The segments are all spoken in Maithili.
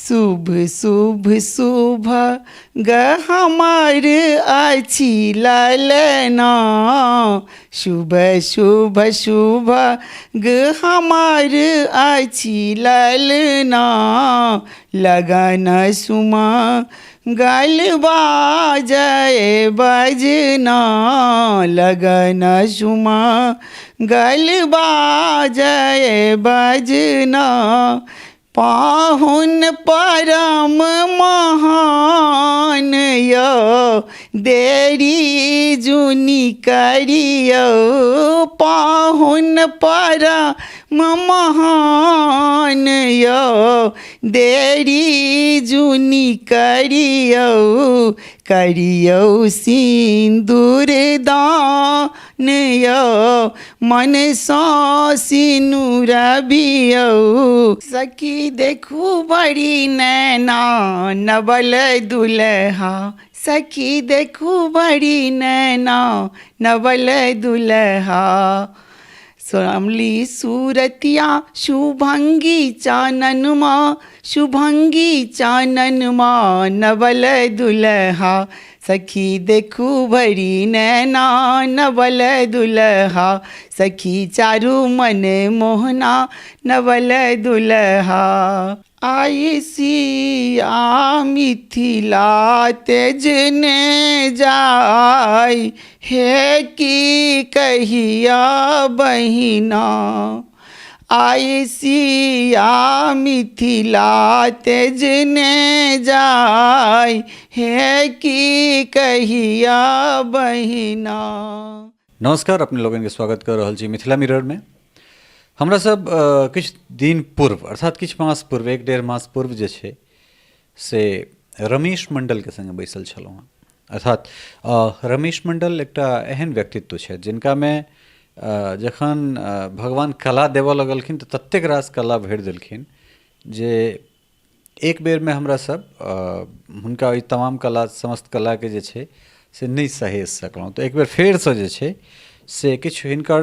शुभ शुभ शुभ ग हमर अछि ललना, शुभ शुभ शुभ ग हमर अछि ललना। लगन सुमा गल बाजय बजना, लगन सुमा गल बाजय बजना। पाहुन परम महान यौ, देरी जुनि करियौ। पाहुन परम महान यौ, देरी जुनि करियौ। करियौ सिन्दूर दान यौ, मनसँ सिनुरबियौ। सखी देखू बड़ी नैना नवल दुलहा, सखी देखू बड़ी नैना नवल दुलहा। श्यामली सूरतिया शुभंगी चाननमा, शुभंगी चाननमा नवल दुलहा। सखी देखू भरी नैना नवल दुलहा, सखी चारू मन मोहना नवल दुलहा। आइ सिया मिथिला तेजने जाय, हे की कहिया बहिना। आइ सिया मिथिला तेजने जाय, हे की कहिया बहिना। नमस्कार, अपने लोगन के स्वागत कर रहल छी मिथिला मिरर में। हमरा सब किछु दिन पूर्व अर्थात किछु मास पूर्व, एक डेढ़ मास पूर्व जे छै से रमेश मण्डलके सङ्गे बैसल छलहुँ हेँ। अर्थात रमेश मण्डल एकटा एहन व्यक्तित्व छथि जिनकामे जखन भगवान कला देबऽ लगलखिन तऽ ततेक रास कला भरि देलखिन जे एक बेरमे हमरा सब हुनका ओहि तमाम कला समस्त कलाके जे छै से नहि सहेज सकलहुँ। तऽ एक बेर फेरसँ जे छै से किछु हिनकर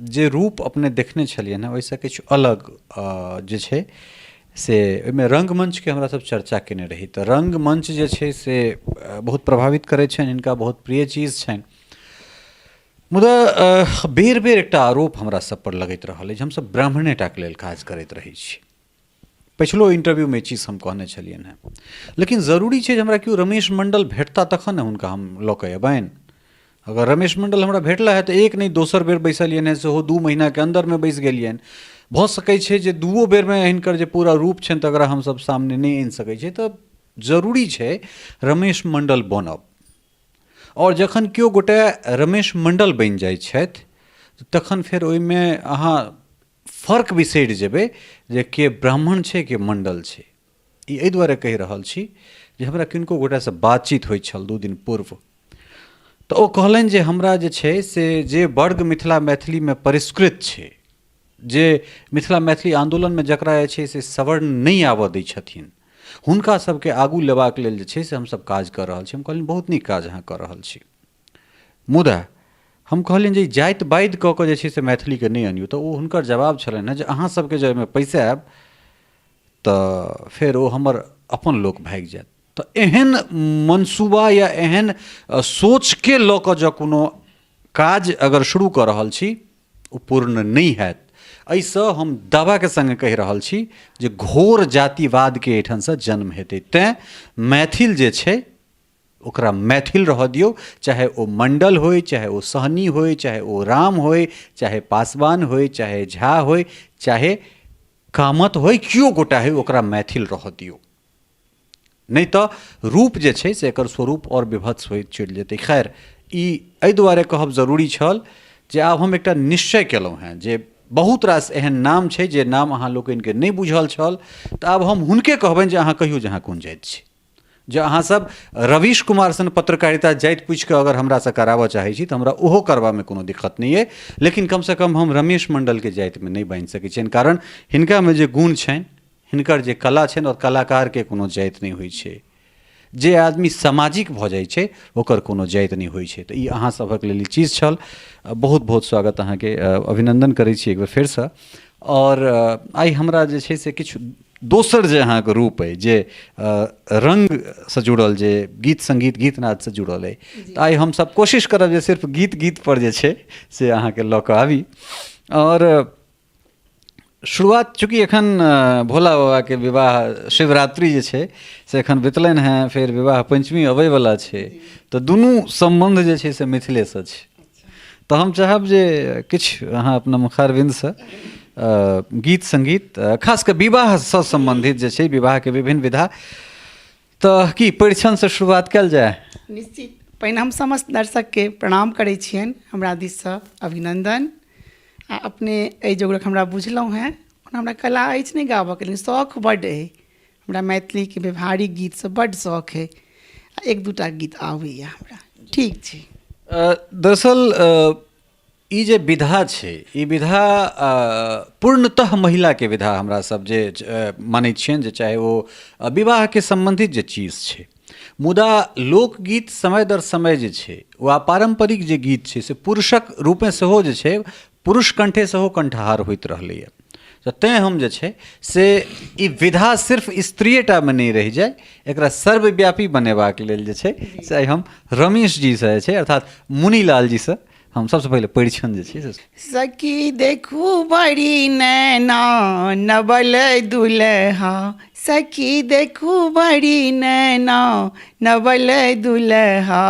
जे रूप अपने देखने छलियनि हेँ ओहिसँ किछु अलग जे छै से ओहिमे रङ्गमञ्चके हमरा सब चर्चा कयने रही। तऽ रङ्गमञ्च जे छै से बहुत प्रभावित करै छनि हिनका, बहुत प्रिय चीज छनि। मुदा बेर बेर एकटा आरोप हमरा सबपर लगैत रहल अछि, हमसब ब्राह्मणे टाके लेल काज करैत रहै छी। पछिलो इंटरव्यूमे ई चीज हम कहने छलियनि हेँ। लेकिन जरूरी छै जे हमरा केओ रमेश मण्डल भेटता तखन ने हुनका हम लऽ कऽ अयबनि। अगर रमेश मण्डल हमरा भेटला हे तऽ एक नहि दोसर बेर बैसलियनि हेँ, सेहो 2 महीनाके अन्दरमे बैसि गेलियनि। भऽ सकै छै जे दूओ बेरमे हिनकर जे पूरा रूप छनि तकरा हमसभ सामने नहि आनि सकै छियै। तऽ जरूरी छै रमेश मण्डल बनब। आओर जखन केओ गोटे रमेश मण्डल बनि जाइ छथि तखन फेर ओहिमे अहाँ फर्क बिसरि जेबै जे के ब्राह्मण छै के मण्डल छै। ई एहि दुआरे कहि रहल छी जे हमरा किनको गोटासँ बातचीत होइत छल 2 दिन पूर्व, तऽ ओ कहलनि जे हमरा जे छै से जे वर्ग मिथिला मैथिलीमे परिष्कृत छै, जे मिथिला मैथिली आन्दोलनमे जकरा जे छै से सवर्ण नहि आबऽ दै छथिन, हुनका सबके आगू लेबाक लेल जे छै से हमसब काज कऽ रहल छी। हम कहलियनि बहुत नीक काज अहाँ कऽ रहल छी, मुदा हम कहलियनि जे ई जाति बादि कऽ कऽ जे छै से मैथिलीके नहि अनियौ। तऽ ओ हुनकर जवाब छलनि हेँ जे अहाँ सबके जे एहिमे पैसा आयब तऽ फेर ओ हमर अपन लोक भागि जायत। तऽ एहन मनसूबा या एहन सोचके लऽ कऽ जँ कोनो काज अगर शुरू कऽ रहल छी ओ पूर्ण नहि हैत। एहिसँ हम दावाके सङ्गे कहि रहल छी जे घोर जातिवादके एहिठामसँ जन्म हेतै। तैँ मैथिल जे छै ओकरा मैथिल रहऽ दियौ, चाहे ओ मण्डल होइ, चाहे ओ सहनी होइ, चाहे ओ राम होइ, चाहे पासवान होइ, चाहे झा होइ, चाहे कामत होइ, केओ गोटा होइ, ओकरा मैथिल रहऽ दियौ। नहि तऽ रूप जे छै से एकर स्वरूप आओर विभत्स होइत चलि जेतै। खैर, ई एहि दुआरे कहब जरूरी छल जे आब हम एकटा निश्चय केलहुँ हेँ जे बहुत रास एहन नाम छै जे नाम अहाँ लोकनिके नहि बुझल छल, तऽ आब हम हुनके कहबनि जे अहाँ कहियौ जे अहाँ कोन जाति छी। जँ अहाँ सब रवीश कुमार सन पत्रकारिता जाति पूछि कऽ अगर हमरासँ कराबऽ चाहै छी तऽ हमरा ओहो करबामे कोनो दिक्कत नहि अइ, लेकिन कमसँ कम हम रमेश मण्डलके जातिमे नहि बान्हि सकै छियनि, कारण हिनकामे जे गुण छनि, हिनकर जे कला छनि, आओर कलाकारके कोनो जाति नहि होइ छै। जे आदमी सामाजिक भऽ जाइ छै ओकर कोनो जाति नहि होइ छै। तऽ ई अहाँ सभक लेल ई चीज छल। बहुत बहुत स्वागत अहाँके, अभिनन्दन करै छी एक बेर फेरसँ। आओर आइ हमरा जे छै से किछु दोसर जे अहाँके रूप अइ जे रङ्गसँ जुड़ल जे गीत सङ्गीत गीत नादसँ जुड़ल अइ, तऽ आइ हमसब कोशिश करब जे सिर्फ गीत गीतपर जे छै से अहाँके लऽ कऽ आबी। आओर शुरुआत चूँकि एखन भोला बाबाके विवाह शिवरात्रि जे छै से एखन बितलनि हेँ, फेर विवाह पञ्चमी अबैवला छै, तऽ दुनू सम्बन्ध जे छै से मिथिलेसँ छै। तऽ हम चाहब जे किछु अहाँ अपना मुखारविन्दसँ गीत सङ्गीत खास कऽ विवाहसँ सम्बन्धित जे छै विवाहके विभिन्न विधा, तऽ की परिछनसँ शुरुआत कयल जाय? निश्चित। पहिने हम समस्त दर्शकके प्रणाम करै छियनि, हमरा दिससँ अभिनन्दन। आ अपने एहि जोगरक हमरा बुझलहुँ हेँ। ओना हमरा कला अछि नहि गाबऽके, लेकिन शौख बड्ड अइ। हमरा मैथिलीके व्यवहारिक गीतसँ बड्ड शौख अइ आ एक दूटा गीत आबैए हमरा। ठीक छै। दरअसल ई जे विधा छै, ई विधा पूर्णतः महिलाके विधा हमरा सब जे मानै छियनि, जे चाहे ओ विवाहके सम्बन्धित जे चीज छै, मुदा लोकगीत समय दर समय जे छै वा पारम्परिक जे गीत छै से पुरुषक रूपे सेहो जे छै पुरुष कण्ठे सेहो कण्ठहार होइत रहलैए। तऽ तैँ हम जे छै से ई विधा सिर्फ स्त्रिएटामे नहि रहि जाय, एकरा सर्वव्यापी बनेबाक लेल जे छै से आइ हम रमेश जीसँ जे छै अर्थात मुनीलाल जीसँ हम सबसँ पहिले परिछन जे छै से। सखी देखू बड़ी नैना नवल दुल्हा, सखी देखू बड़ी नैना नवल दुल्हा,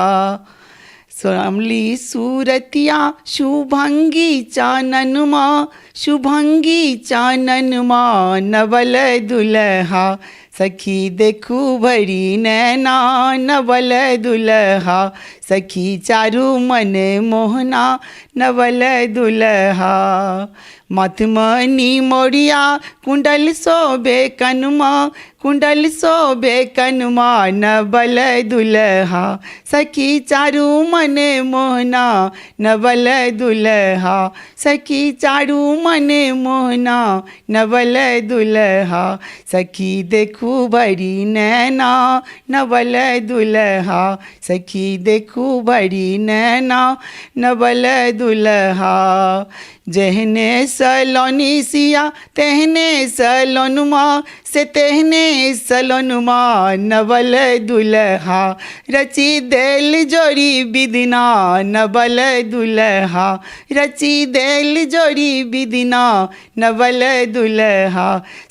श्यामली सूरतिया शुभंगी चाननमा, शुभंगी चाननमा नवल दुल्हा, सखी देखू भरी नैना नवल दुल्हा, सखी चारू मन मोहना नवल दुल्हा, मथमणि मोरिया कुंडल शोभे कनमा, कुंडल शोभे कनमा नवल दुल्हा, सखी चारू मन मोहना नवल दुल्हा, सखी चारू मन मोहना नवल दुल्हा, सखी देखू भरी नैना नवल दुल्हा, सखी देखू भरी नैना नवल दुल्हा, जेहने सलोनी सिया तेहने सलोनमा से तेहने सलोनमा नवल दुल्हा, रची देल जोड़ी बिदना नवल दुल्हा, रची देल जोड़ी बिदना नवल दुल्हा,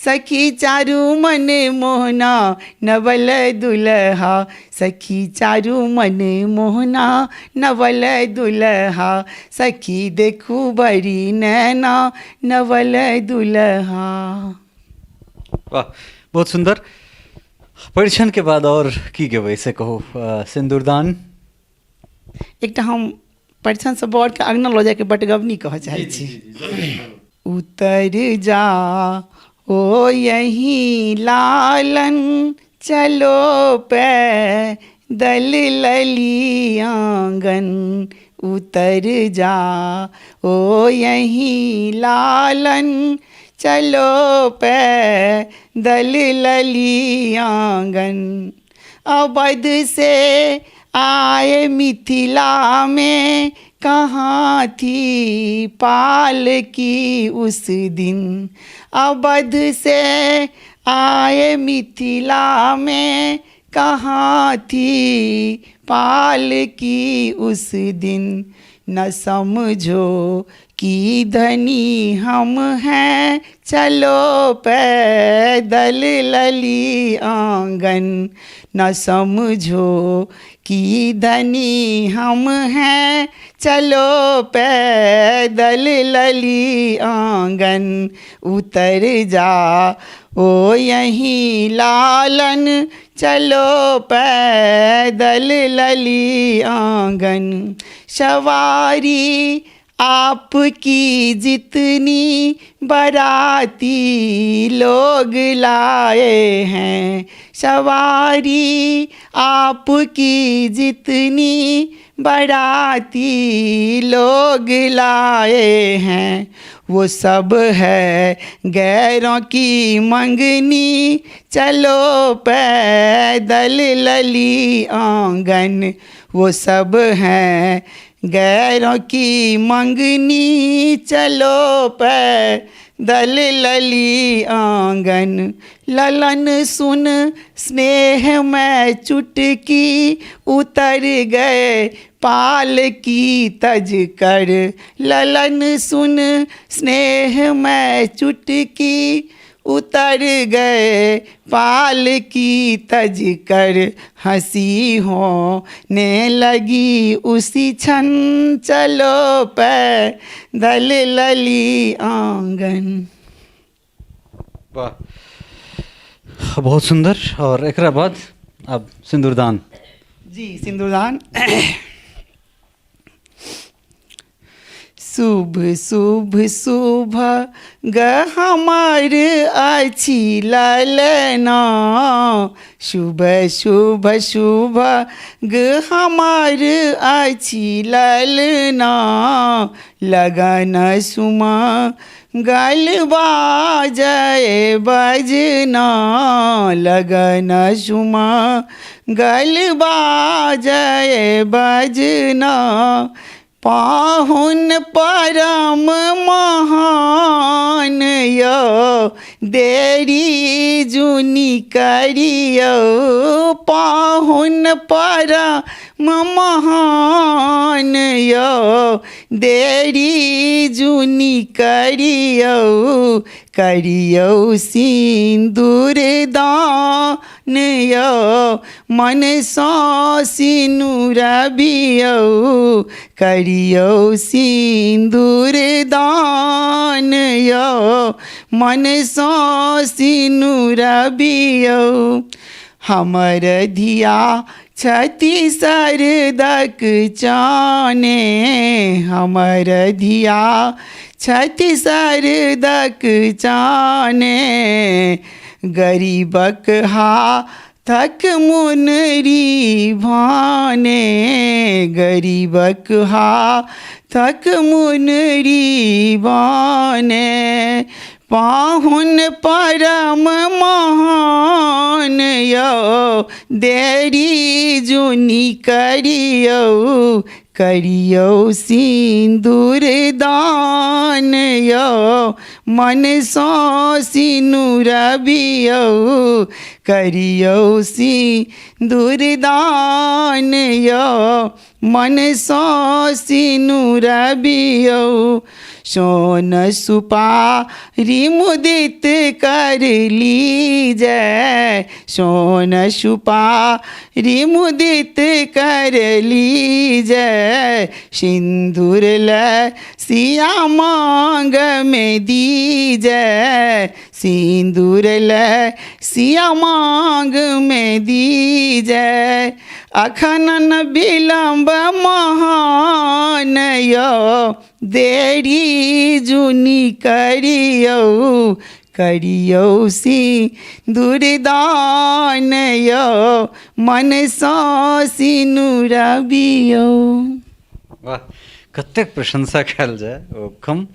सखी चारू मन मोहना नवल दुल्हा, सखी चारू मन मोहना नवल दुल्हा, सखी देखू बड़ी नैना नवल दुल्हा। वाह, बहुत सुंदर। परिछन के बाद और की गेबै से कहू? सिन्दूरदान। एकटा हम परिछनसँ बरके अङ्गना लऽ जाइके बटगबनी कहऽ चाहै छी। उतर जा ओ यही लालन चलो पैदल लली आंगन, उतर जा ओ यही लालन चलो पैदल लली आंगन, अवध से आए मिथिला में कहाँ थी पाल की उस दिन, अवध से आए मिथिला में कहाँ थी पाल की उस दिन, न समझो कि धनी हम हैं चलो पैदल लली आंगन, न समझो कि धनी हम हैं चलो पैदल लली आंगन, उतर जा ओ यहीं लालन चलो पैदल लली आंगन, सवारी आपकी जितनी बराती लोग लाए हैं, सवारी आपकी जितनी बराती लोग लाए हैं, वो सब है गैरों की मंगनी चलो पैदल लली आंगन, वो सब है गैरों की मंगनी चलो पैदल दल लली आंगन। ललन सुन स्नेह में चुटकी उतर गए पाल की तज कर। ललन सुन स्नेह में चुटकी उतर गए पाल की तज कर। हंसी होने लगी उसी क्षण चलो पैदल लली आंगन। वाह, बहुत सुंदर। और एकरा बाद अब सिंदूरदान। जी, सिंदूरदान। शुभ शुभ शुभ ग हमर अछि ललना, शुभ शुभ शुभ ग हमर अछि ललना। लगन सुमा गल बाजय बजना, लगन सुमा गल बाजय बजना। पाहुन परम महान यौ देरी जुनि करियौ। पाहुन परम महान यौ देरी जुनि करियौ। करियौ सिन्दूर दान यौ मनसँ सिनुरबियौ। करियौ सिन्दूर दान यौ मनसँ सिनुरबियौ। हमर धिया छथि सरदक चाने, हमर धिया छथि सरदक चाने। गरीबक हाथक मुनरी भाने, गरीबक हाथक मुनरी भाने। पाहुन परम महान यौ देरी जुनि करियौ। करियौ सिन्दूर दान यौ मनसँ सिनुरबियौ। करियौ सिन्दूर दान यौ मनसँ सिनुरबियौ। सोन सुपारी मुदित कर लीजै, सोन सुपारी मुदित कर लीजै। सिन्दूर लै सिया मांग में दीजै, सिन्दूर लै सिया मांग में दीजै। अखन न विलम्ब महान यौ देरी जुनि करियौ। करियौ सिन्दूर दान यौ मनसँ सिनुरबियौ। वाह, कतेक प्रशंसा कयल जाय ओ कम।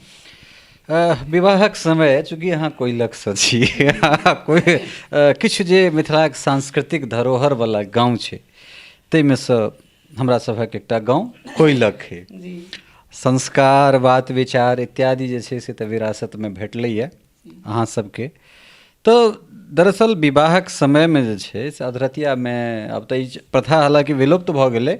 विवाहक समय चूँकि अहाँ कोइलखसँ छी, कोइ किछु जे मिथिलाक सांस्कृतिक धरोहरवला गाँव छै ताहिमे सँ हमरा सभक एकटा गाँव कोइलख है। संस्कार, बात विचार इत्यादि जे छै से तऽ विरासतमे भेटलैए अहाँ सबके। तऽ दरअसल विवाहक समयमे जे छै से अधरतियामे, आब तऽ ई प्रथा हालाँकि विलुप्त भऽ गेलै।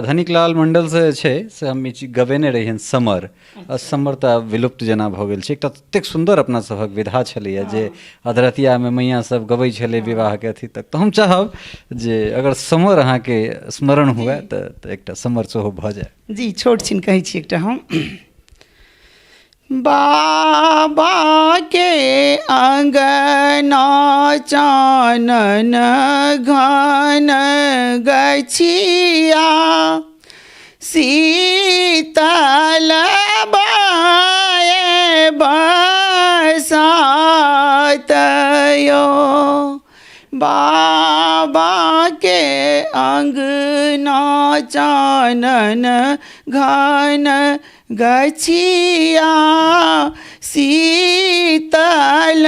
धनिक लाल मण्डलसँ जे छै से हम ई चीज गबेने रहियनि समर। आ समर तऽ आब विलुप्त जेना भऽ गेल छै। एकटा ततेक सुन्दर अपना सभक विधा छलैए जे अधरतियामे मैया सब गबै छलै विवाहके अथी तक। तऽ हम चाहब जे अगर समर अहाँके स्मरण हुए तऽ एकटा समर सेहो भऽ जाय। जी, छोट छिन कहै छी एकटा हम। बाबा के अंगना चानन घन गछिया, शीतल बाए बसात यो। बाबा के अंगना चानन घन गछिया, शीतल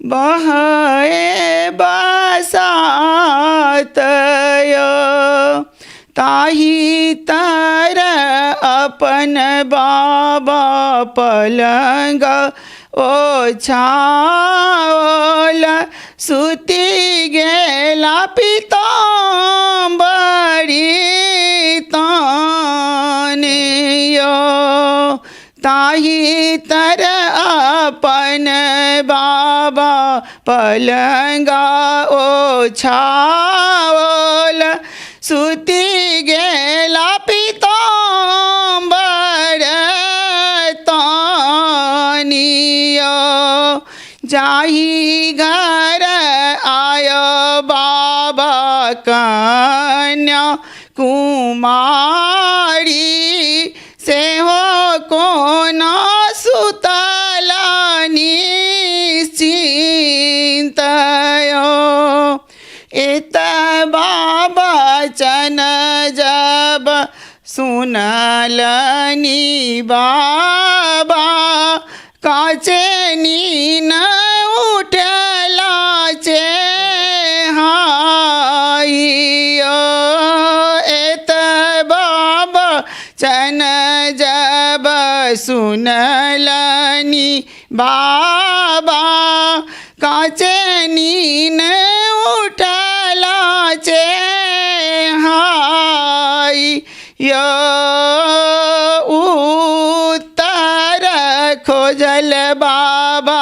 बहए बसात यो। ताही तर अपन बाबा पलंग ओछाओल सुति गेला पीताम्बरी तानियो ताही तर अपन बाबा पलंगा ओछाओल सुति गेला पीताम्बर तानियो जाही घर आयो बाबा कन्या कुमारी सेहो कोना सुतला निश्चिन्तयो एत बाबा चन जब सुनलनि बाबा काचे नीन उठला चे हाइयो एत बाबा चन जब सुनलनि बाबा काचे नीन उठला चे हाय यो उत्तर खोजल बाबा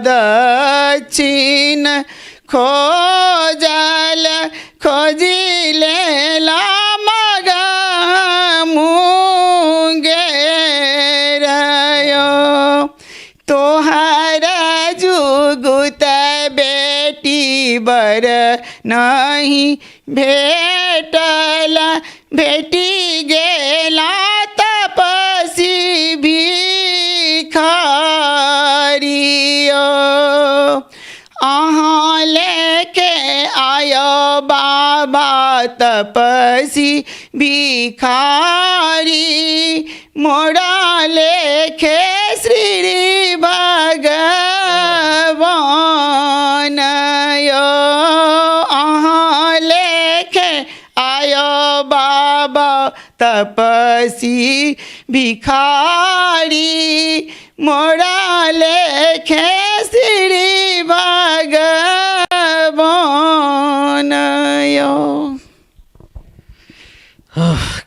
दक्षिण खोजल खोजी लेला मग मुंगेर यो तोहर जुगुत बेटी बर नहीं भेटल भेटी गेला तपसी भिखारियो अहाँ लेके आयो बाबा तपसी भिखारी मोरा लेखे श्री भगवान यो अहाँ लेखे आयो बाबा तपसी भिखारी मोरा लेखे श्री भगवान यो।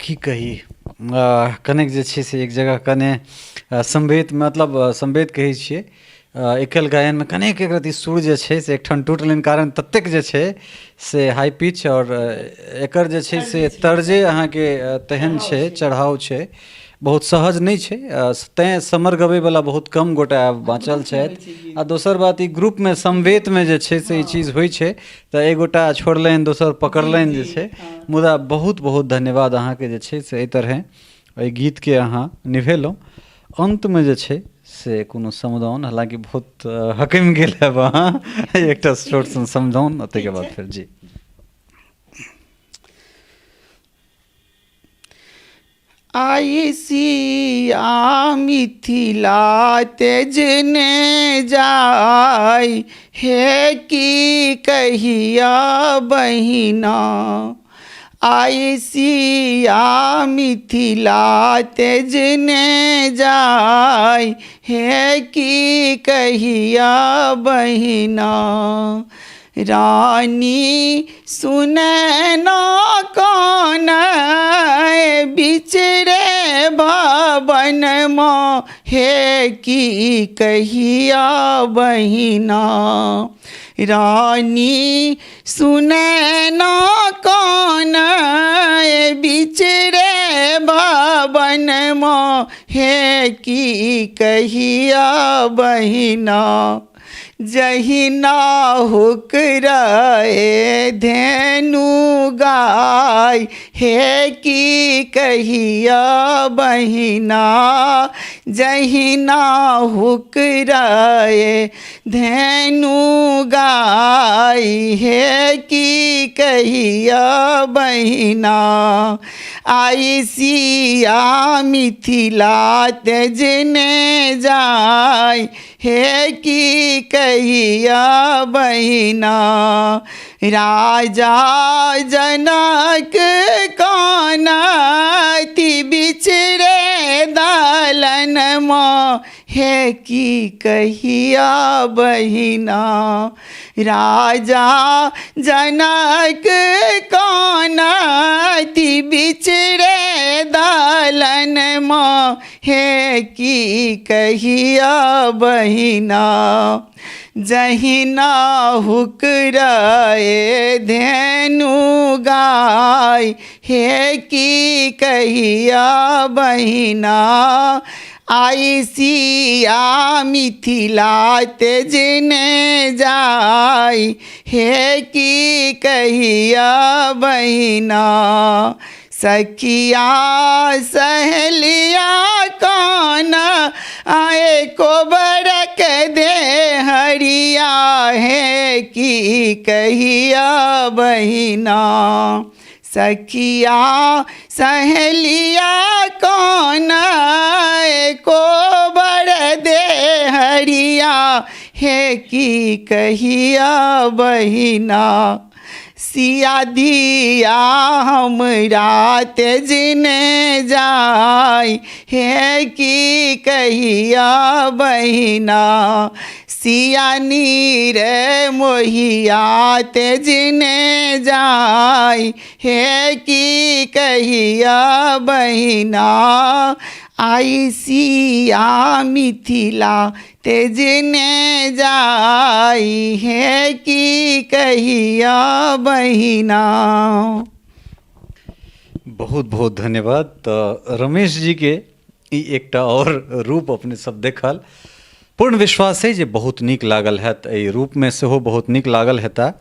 की कही, कनेक जे छै से एक जगह कने संवेद, मतलब संवेद कहै छियै, एकल गायनमे कनेक एक रति सुर जे छै से एकठाम टूटलनि, कारण ततेक जे छै से हाई पिच आओर एकर जे छै से तर्जे अहाँके तेहन छै, चढ़ाव छै, बहुत सहज नहि छै, तैँ समर गबैवला बहुत कम गोटा आब बाँचल छथि। आ दोसर बात ई ग्रुपमे समवेतमे जे छै से ई चीज होइ छै तऽ एक गोटा छोड़लनि दोसर पकड़लनि जे छै। मुदा बहुत बहुत धन्यवाद अहाँके जे छै से एहि तरहेँ एहि गीतके अहाँ निभेलहुँ। अन्तमे जे छै से कोनो समदाउन, हालाँकि बहुत हकमि गेल हैब अहाँ, एकटा छोट सन समदाउन आ ताहिके बाद फेर जी। आई सिया मिथिला तेजने जाय हे की कहिया बहिना, आई सिया मिथिला तेजने जाय हे की कहिया बहिना, रानी सुनैना कान बिचरे भवन माँ हे की कहिया बहिना, रानी सुनैना कान बिचरे भवन माँ हे की कहिया बहिना, जहिना हुकराए धेनु गाय हे की कहिया बहिना, जहिना हुकराए धेनु गाय हे की कहिया बहिना, आई सिया मिथिला तेजने जाय हे की कहिया बहिना, राजा जनक कानति बिचरे दलन माँ हे की कहिया बहिना। राजा जनक कानति बिचरे दलन माँ हे की कहिया बहिना। जहिना हुकराए धेनु गाय हे की कहिया बहिना। आई सिया मिथिला तेजने जाय हे की कहिया बहिना। सखिया सहेलिया कान आए कोबरक दे हरिया हे की कहिया बहिना। सखिया सहेलिया कान आए कोबर दे हरिया हे की कहिया बहिना। सिया दिया हमरा तेजने जाय हे की कहिया बहिना। सिया नीर मोहिया तेजने जाय हे की कहिया बहिना। आई सिया मिथिला तेजने जाय हे की कहिया बहिना। बहुत बहुत धन्यवाद। तऽ रमेश जी के ई एकटा आओर रूप अपने सब देखल, पूर्ण विश्वास अइ जे बहुत नीक लागल हैत, एहि रूपमे सेहो बहुत नीक लागल हेता।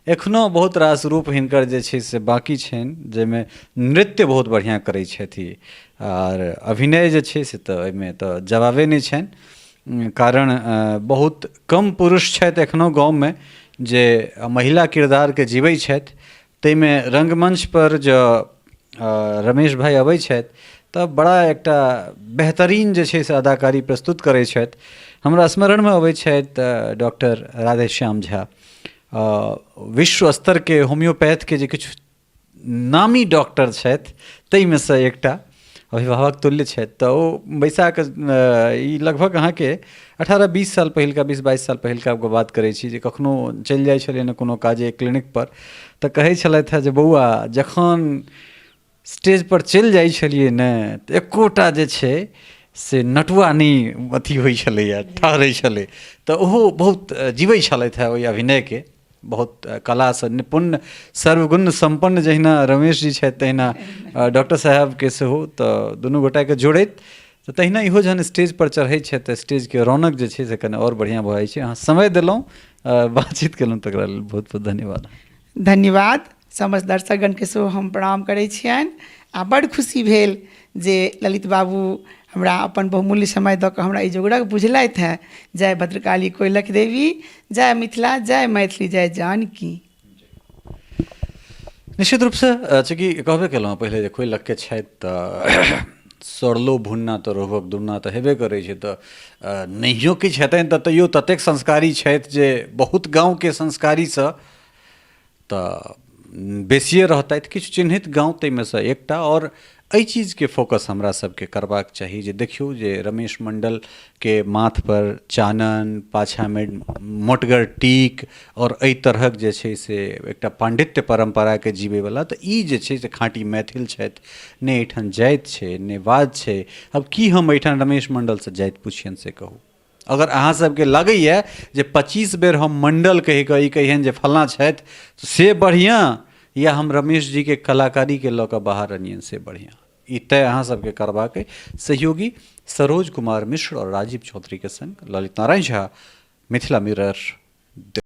एखनो बहुत रास रूप हिनकर जे छै से बाँकी छनि, जाहिमे नृत्य बहुत बढ़िआँ करै छथि आर अभिनय जे छै से तऽ एहिमे तऽ जवाबे नहि छनि, कारण बहुत कम पुरुष छथि एखनो गाममे जे महिला किरदारके जिबै छथि। ताहिमे रङ्गमञ्चपर जँ रमेश भाइ अबै छथि तऽ बड़ा एकटा बेहतरीन जे छै से अदाकारी प्रस्तुत करै छथि। हमरा स्मरणमे अबै छथि डॉक्टर राधेश्याम झा, विश्व स्तरके होम्योपैथके जे किछु नामी डॉक्टर छथि ताहिमे सँ एकटा अभिभावक तुल्य छथि। तऽ ओ बैसा कऽ ई लगभग अहाँके 18-20 साल पहिलका, 20-22 साल पहिलका बात करै छी जे कखनो चलि जाइ छलियै ने कोनो काजे क्लिनिकपर, तऽ कहै छलथि हेँ जे बौआ जखन स्टेजपर चलि जाइ छलियै ने तऽ एकोटा जे छै से नटुआ नहि अथी होइ छलैए, ठहरै छलै। तऽ ओहो बहुत जिबै छलथि हेँ ओहि अभिनयके, बहुत कलासँ निपुण सर्वगुण सम्पन्न जहिना रमेश जी छथि तहिना डॉक्टर साहेबके सेहो। तऽ दुनू गोटाके जोड़ैत तऽ तहिना इहो जहन स्टेजपर चढ़ै छथि तऽ स्टेजके रौनक जे छै से कने आओर बढ़िआँ भऽ जाइ छै। अहाँ समय देलहुँ, बातचीत केलहुँ, तकरा लेल बहुत बहुत धन्यवाद। धन्यवाद। समस्त दर्शकगणके सेहो हम प्रणाम करै छियनि आ बड्ड खुशी भेल जे ललित बाबू हमरा अपन बहुमूल्य समय दऽ कऽ हमरा ई जोगरक बुझलथि हेँ। जय भद्रकाली कोइलख देवी, जय मिथिला, जय मैथिली, जय जानकी। निश्चित रूपसँ चूँकि कहबे केलहुँ पहिले जे कोइलखके छथि तऽ सड़लो भुन्ना तऽ रोहक दुन्ना तऽ हेबे करै छै, तऽ नहियो किछु हेतनि तऽ तैयो ततेक संस्कारी छथि जे बहुत गाँवके संस्कारीसँ तऽ बेसिए रहतथि। किछु चिन्हित गाँव ताहिमे सँ एकटा। आओर एहि चीजके फोकस हमरा सबके करबाक चाही जे देखियौ जे रमेश मण्डलके माथपर चानन, पाछाँमे मोटगर टीक आओर एहि तरहक जे छै से एकटा पाण्डित्य परम्पराके जीबैवला, तऽ ई जे छै से खाँटी मैथिल छथि। नहि एहिठाम जाति छै नहि वाद छै। आब की हम एहिठाम रमेश मण्डलसँ जाति पुछियनि से कहू। अगर अहाँ सबके लगैए जे 25 बेर हम मण्डल कहि कऽ ई कहियनि जे फलाँ छथि से बढ़िआँ, या हम रमेश जीके कलाकारीके लऽ कऽ बाहर अनियनि से बढ़िआँ, ई तय अहाँ सबके करबाक अइ। सहयोगी सरोज कुमार मिश्र आओर राजीव चौधरीके संग ललित नारायण झा, मिथिला मिरर।